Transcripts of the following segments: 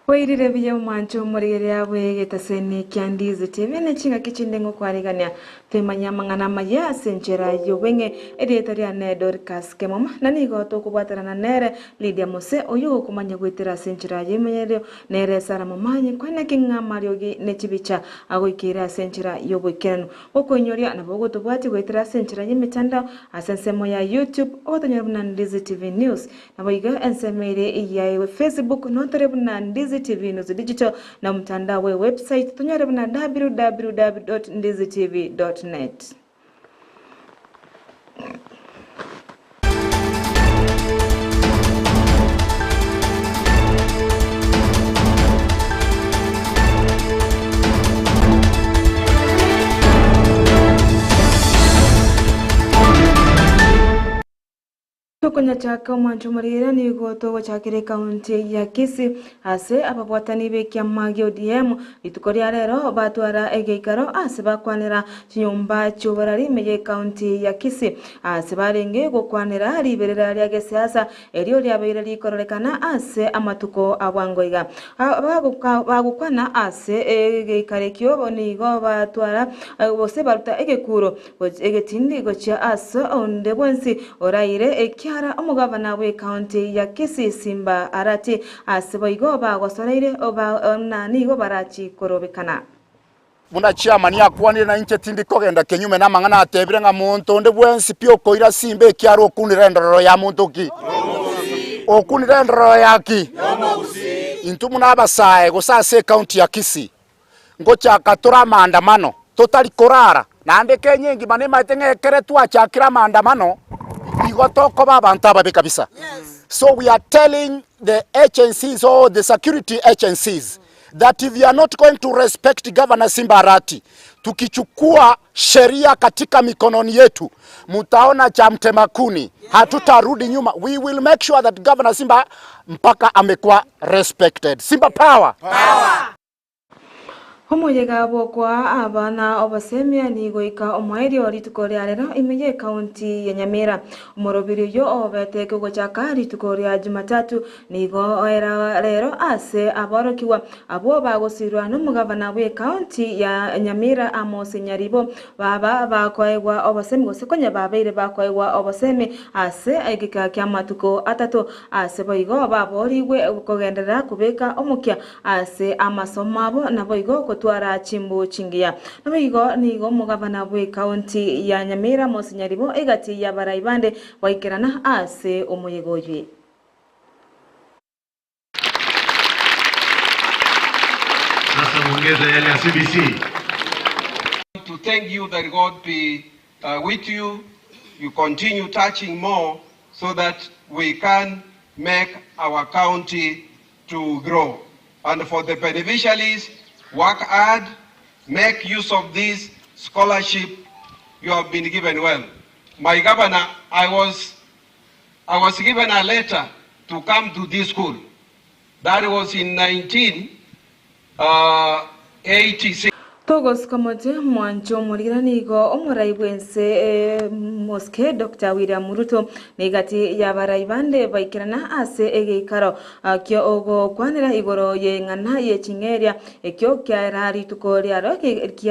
Bwairire buya omwancho omorigereria bw'egetaseni kia Ndizi TV ne chingaki chinde ngokwarigania twemanye amang'ana amaya ase enchera y'obweng'e. Erieta riane Dorcas Kemuma na nigo tokobwatanana nere Lydia Mose oyio ogokomanya goetera ase enchera y'emenyererio nere Sarah Momanyi kweneki ng'a amariogi ne chibicha agoikeire ase enchera y'oboikeranu. Gokoinyoria nabo ogotobwatia goetera ase enchera y'emetandao ase ensemo ya YouTube ogotonyora buna Ndizi TV News. Naboigo ensemo ere ya Facebook notore buna Ndizi TV News Digital na omotandao bwe website tonyore buna www.ndizitv.net. Tokonyachaka omwancho omorere nigo togochakera ekaunti ya Kisii ase ababwatani b'ekiama gia ODM rituko ria rero batwara egeikaro ase bakwanera chinyomba chi'oborari ime y'ekaunti ya Kisii ase barenge gokwanera riberera ria gesiasa erio riabeire rikororekana ase amatuko a bwango iga. Bagokwana ase egeikaro ekio nigo batwara gose baruta egekuro Egetindi gochia ase onde bwensi oraire ekiara omogavana bw'ecounty ya Kisii Simba Arati ase boigo bagosoreire na nigo barachi korobekana. Buna chiamani akwanire na inche tindi kogenda kinyume namang'ana atebire ng'a monto onde bwensi pi okoira simba ekiara okunire endorero ya monto ki? Okunire endorero ya ki? Intwe buna abasae gose ase ecounty ya Kisii Ngochaka tore amaandamano, totari korara, naende Kenya engima nemaete ng'a ekere twachakire amaandamano, igo tokoba abanto ababe kabisa. So we are telling the agencies or the security agencies that if you are not going to respect Governor Simba Arati, tukichukua sheria katika mikononi yetu, mutaona cha mtema kuni, hatutarudi nyuma. We will make sure that Governor Simba mpaka amekuwa respected. Simba power. Power. Omoyega bw'okoa abana obosemia nigoika omoerio rituko ria rero ime y'ekaunti ya Nyamira. Omorobiri oyio obete kogochaka rituko ria Jumatatu nigo oera rero ase aborokigwa abwo bagosirwa nomogavana bw'ekaunti ya Nyamira Amos Nyaribo baba bakoegwa obosemi gose konya babeire bakoegwa obosemi ase egeka ki'amatuko atato ase boigo baborigwe kogenderera kobeka omokia Ase amasomo abo naboigo gotwara chimbu chingiya. Naboigo nigo omogavana bw'ecounty ya Nyamira Mose Nyaribo egati y'abarai bande gwaikerana ase omoyega oywe. Sasa muongeze yale ya CBC. To thank you that God be uh, with you. You continue touching more so that we can make our county to grow. And for the beneficiaries, work hard, make use of this scholarship you have been given well. My governor, I was, I was given a letter to come to this school. That was in 1986. Togosika moche mwanche omorira nigo omorai bw'ense Mosque Doctor William Ruto na egati y'abarai bande baikerana ase egeikaro ki'ogokwanera igoro y'eng'ana ye ching'eria ekio kiaera rituko riaro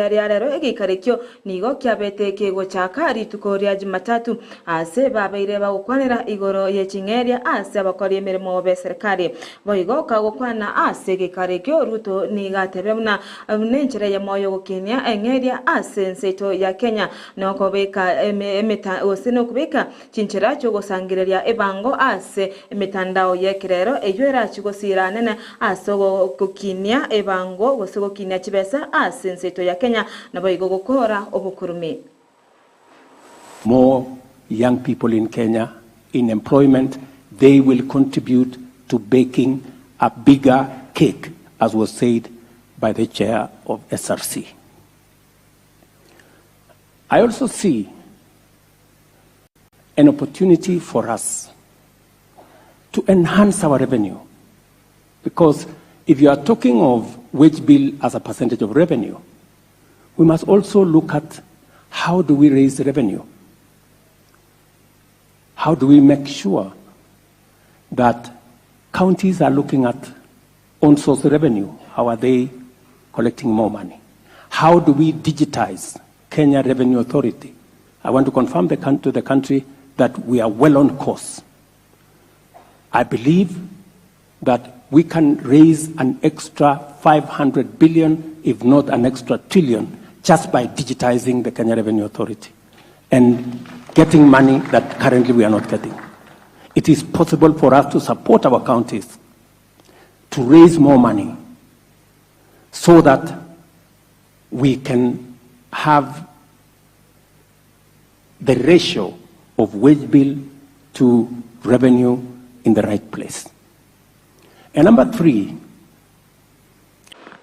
riarero egeikaro ekio nigo kiabete kegochaka rituko ria Jumatatu ase babeire bagokwanera igoro ye ching'eria ase abakori emeremo b'eserekari. Boigo kagokwana ase egeikaro ekio Ruto nigo atebe buna Nenchera eyemo y'ogokinia eng'eria ase ense yaito ya Kenya nokobeka emeta gose nokobeka chinchera chiogosangereria ebango ase emetandao y'ekerero eyio erachi gosiira anene ase ogokinia ebango gose gokinia chibesa ase ense yaito ya Kenya naboigo gokora obokurumi. More young people in Kenya in employment, they will contribute to baking a bigger cake, as was said by the chair of SRC. I also see an opportunity for us to enhance our revenue because if you are talking of wage bill as a percentage of revenue, we must also look at how do we raise revenue? How do we make sure that counties are looking at Own source revenue, how are they collecting more money? How do we digitize Kenya Revenue Authority? I want to confirm the, to the country that we are well on course. I believe that we can raise an extra 500 billion, if not an extra trillion, just by digitizing the Kenya Revenue Authority and getting money that currently we are not getting. It is possible for us to support our counties to raise more money so that we can have the ratio of wage bill to revenue in the right place. And number three,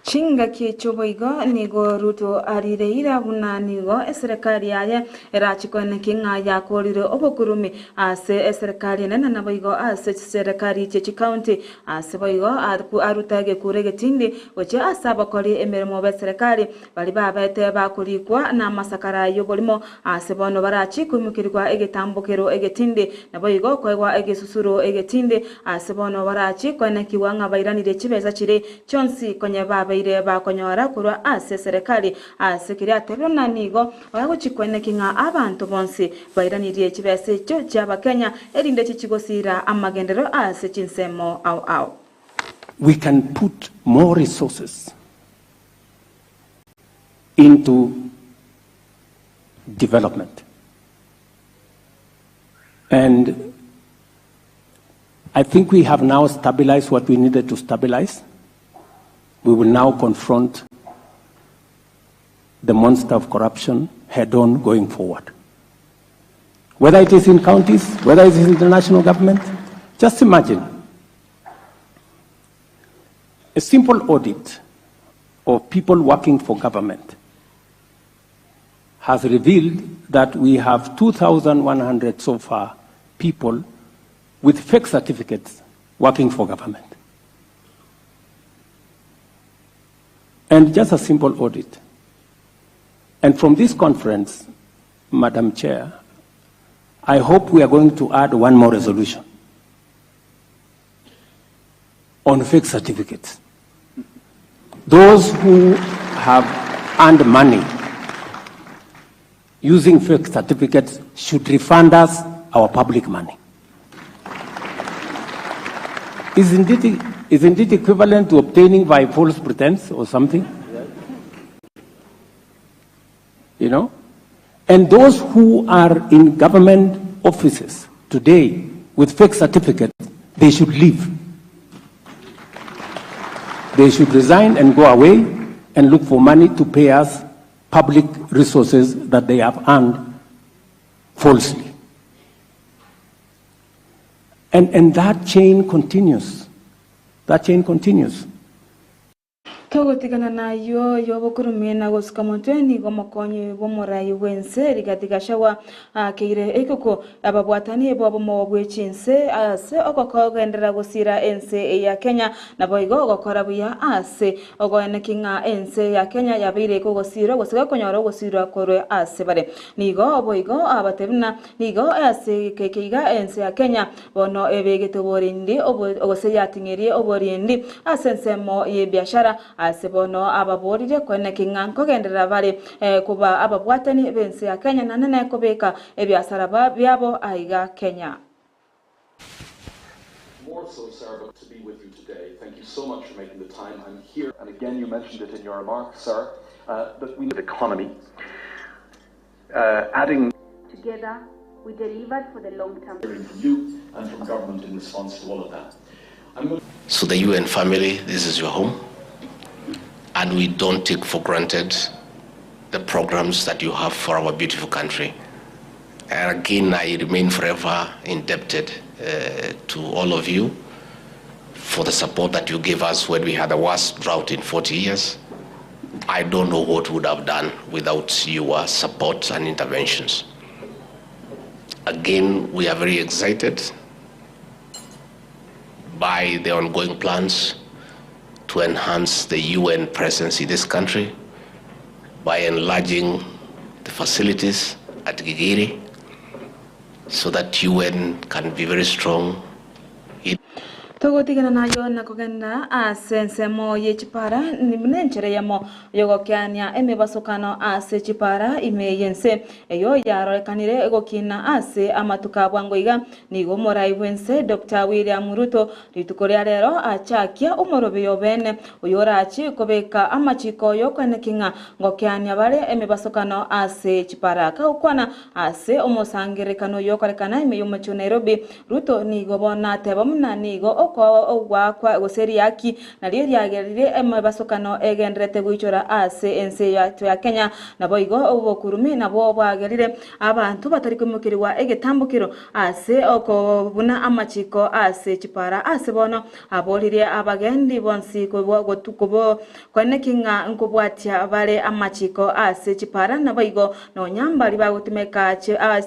Chingaki echio boigo nigo Ruto arire ira buna nigo eserekari yaye erache koenekia ng'a yakorire obokurumi ase eserekari enene naboigo ase chiserekari chie chikaunti. Ase boigo aruta egekuro egetindi gochia ase abakori emeremo b'eserekari baria babete bakorikwa namasakara y'oborimo ase bono barachie koimokerigwa egetambokero egetindi naboigo koegwa egesusuro egetindi ase bono barachie koenekigwa ng'a bairanire chibesa chiria Chionsi konya babeire bakonyora korwa ase eserekari ase keria atebire na nigo bagochia koeneki ng'a abanto bonsi bairanirie chibesa echio chi'Abakenya erinde chichie gosiira amagenderero ase chinsemo ao ao. We can put more resources into development and I think we have now stabilized what we needed to stabilize. We will now confront the monster of corruption head on going forward. Whether it is in counties, whether it is in the national government, just imagine a simple audit of people working for government has revealed that we have 2,100 so far people with fake certificates working for government. And just a simple audit. And from this conference, Madam Chair, I hope we are going to add one more resolution on fake certificates. Those who have earned money using fake certificates should refund us our public money. Isn't it, isn't it equivalent to obtaining by false pretense or something? You know? And those who are in government offices today with fake certificates, they should leave. They should resign and go away and look for money to pay us public resources that they have earned falsely. And, and that chain continues. That chain continues. Togotigana nayio y'obokurumi na gosuka motwe nigo omokonyi bw'omorai bw'ense Rigathi Gachagua aakeire ekoko ababwatani b'obomo bwe chinse ase ogokogenderera gosira ense ya Kenya naboigo ogokora buya ase ogoeneki ng'a ense ya Kenya yabeire kogosirwa gose gekonyora ogosirwa korwa ase bare. Nigo boigo abatebi buna nigo ase egeka iga ense ya Kenya Bono ebegete oborendi gose yating'irie oborendi ase ensemo y'ebiashara, ase bono ababorire koeneki ng'a nkogenderera bare koba ababwatani b'ense ya Kenya naende nekobeka ebiasara biabo aiga Kenya. More so, sir, but to be with you today. Thank you so much for making the time. I'm here. And again, you mentioned it in your remarks, sir, uh, that we... Economy. Uh, adding... Together, we delivered for the long term. Hearing from you and from government in response to all of that. So the UN family, this is your home, and we don't take for granted the programs that you have for our beautiful country. And again, I remain forever indebted uh, to all of you for the support that you gave us when we had the worst drought in 40 years. I don't know what we would have done without your support and interventions. Again, we are very excited by the ongoing plans to enhance the UN presence in this country by enlarging the facilities at Gigiri so that UN can be very strong. Togotigana nayo na kogenda ase ensemo ye chipara, buna enchera eyemo y'ogokeania emebasokano ase chipara ime y'ense, eyio yarorekanire gokina ase amatuko a bwango iga. Nigo omorai bw'ense Doctor William Ruto rituko ria rero achakia omoroberio obeene oyorachie kobeka amachiko y'okoeneki ng'a ngokeania bare emebasokano ase chipara. Kagokwana ase omosangererekano oyokorekana ime y'omochie o Nairobi, Ruto nigo bono ateba buna nigo ogoakwa gose riaki nario riagerire emebasokano egendererete goichora ase ense yaito ya Kenya. Naboigo obokurumi nabwo bwagerire abanto batari koimokerigwa egetambokero ase okobuna amachiko ase chipara. Ase bono aboririe abagendi bonsi koeneki ng'a nkobwatia bare amachiko ase chipara naboigo nonya mbaria bagotumeka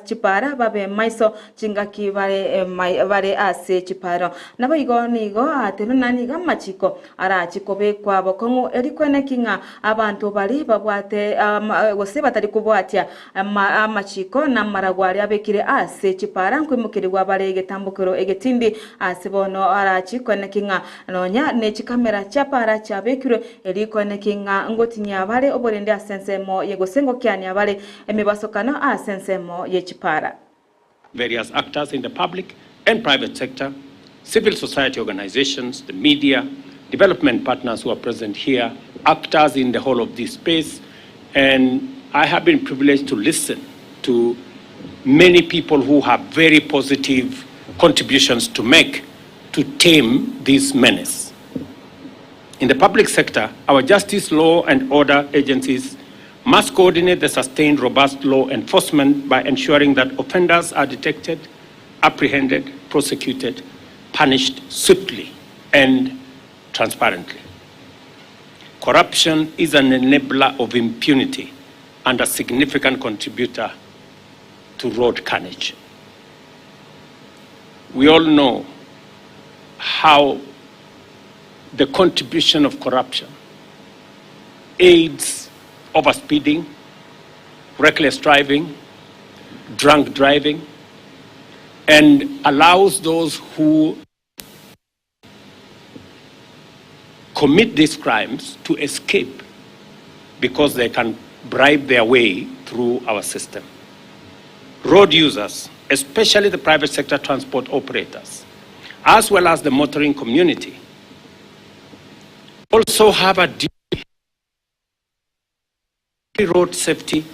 chipara babe maiso Chingaki bare bare ase chipaaro. Naboigo nigo atenena nigo amachiko arache kobekwa bokong'u eri kweneki ng'a abanto baria babwate gose batari kobwatia amachiko na amarago aria abekire ase chipaara nkoimokerigwa bare egetambokero egetindi ase bono arache kweneki ng'a nonya ne chikamera chia paara chiabekirwe eri kweneki ng'a ngotinyia bare oborendi ase ensemo ye gose ngokiania bare emebasokano ase ensemo ye chipaara. Various actors in the public and private sector, civil society organizations, the media, development partners who are present here, actors in the whole of this space, and I have been privileged to listen to many people who have very positive contributions to make to tame this menace. In the public sector, our justice, law and order agencies must coordinate the sustained robust law enforcement by ensuring that offenders are detected, apprehended, prosecuted, punished swiftly and transparently. Corruption is an enabler of impunity and a significant contributor to road carnage. We all know how the contribution of corruption aids overspeeding, reckless driving, drunk driving, and allows those who commit these crimes to escape because they can bribe their way through our system. Road users, especially the private sector transport operators, as well as the motoring community, also have a duty road safety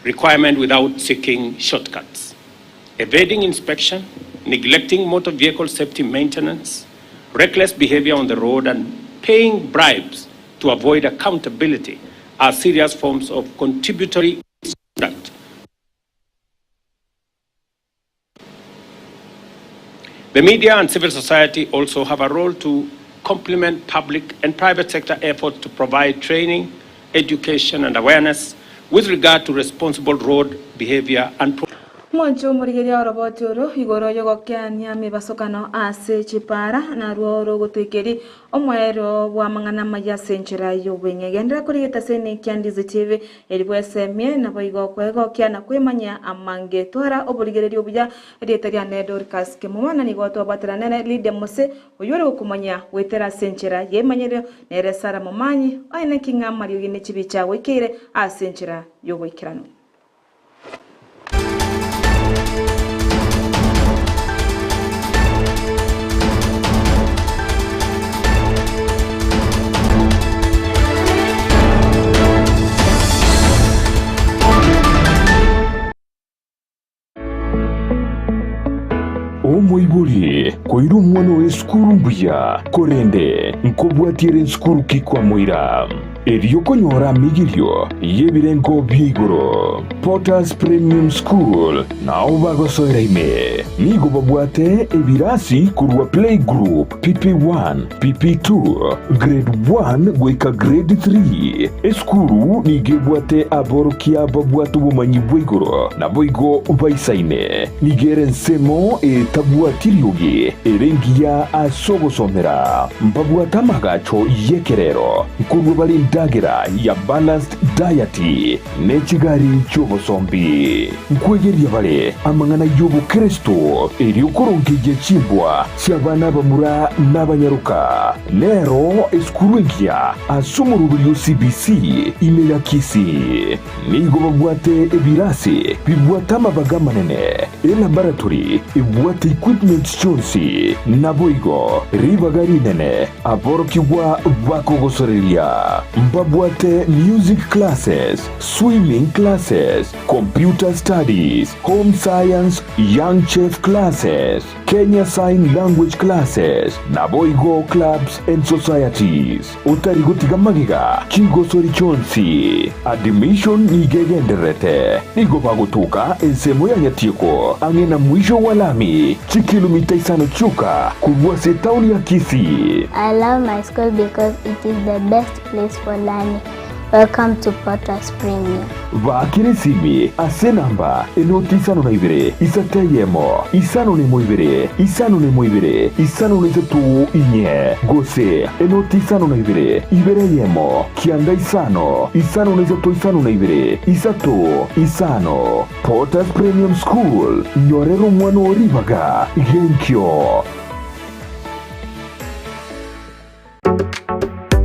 requirement without seeking shortcuts. Evading inspection, neglecting motor vehicle safety maintenance, reckless behavior on the road, and paying bribes to avoid accountability are serious forms of contributory misconduct. The media and civil society also have a role to complement public and private sector efforts to provide training, education and awareness with regard to responsible road behavior and Mwanche omorigereria oroboti oro igoro y'ogokeania emebasokano ase chipara, narwo rogotoikeria omoerio bw'amang'ana amaya ase enchera y'obweng'e. Genderera korigia etaseni kia Ndizi TV Eri bwesemie, naboigo kwegokia na kwemanyia amange. Twara oborigereria obuya, erieta riane Dorcas Kemuma, na nigo twabwatera nere Lydia Mose, oyio ore gokomanyia goetera ase enchera y'emanyerero, nere Sarah Momanyi, oye naki ng'a amariogi ne chibicha goikeire ase enchera y'oboikeranu. Omoibori koira omwana oye esukuru mbuya, korende nkobwatia ere nsukuru ki kwamoira? Erio konyora amigirio y'ebirengo bia igoro. Potters Premium School nao bagosoera ime. Nigo babwate ebirasi korwa Playgroup, PP1, PP2, Grade 1 goika Grade 3. Esukuru nigo ebwate aborokia babwate obomanyi bwa igoro naboigo baisaine. Nigo ere ensemo etabwati riogi ere engiya ase ogosomera. Mbabwate amagacho y'ekerero nkorua bare. Endagera ya balanced diet ne chigari chi'obosombi. Nkwegeria bare amang'ana y'obokeresto erio korongeyia chimbwa chi'abana abamura na abanyaroka. Nero esukuru engiya ase omoroberio o CBC ime ya Kisii. Nigo babwate ebirasi bibwate amabaga amanene, elaboratory ebwate equipment chionsi, naboigo ribaga rinene aborokigwa bakogosoreria. Mbabwate music classes, swimming classes, computer studies, home science, young chef classes, Kenya Sign Language classes, naboigo clubs and societies. Otari gotiga magega chigosori chionsi. Admission nigo egendererete. Nigo bagotuka ensemo ya Nyatieko ang'e na mwisho wa lami, chikilomita isano chioka korwa ase etaoni ya Kisii. I love my school because it is the best place for learning. Welcome to Potters Premium. Baakera esimi ase enamba enoti 52 isato eyemo 51 ibere 51 ibere 53 inye gose enoti 52 ibere eyemo kianda isano 53 52 3 5. Potters Premium School, nyorera omwana oo ribaga genkio.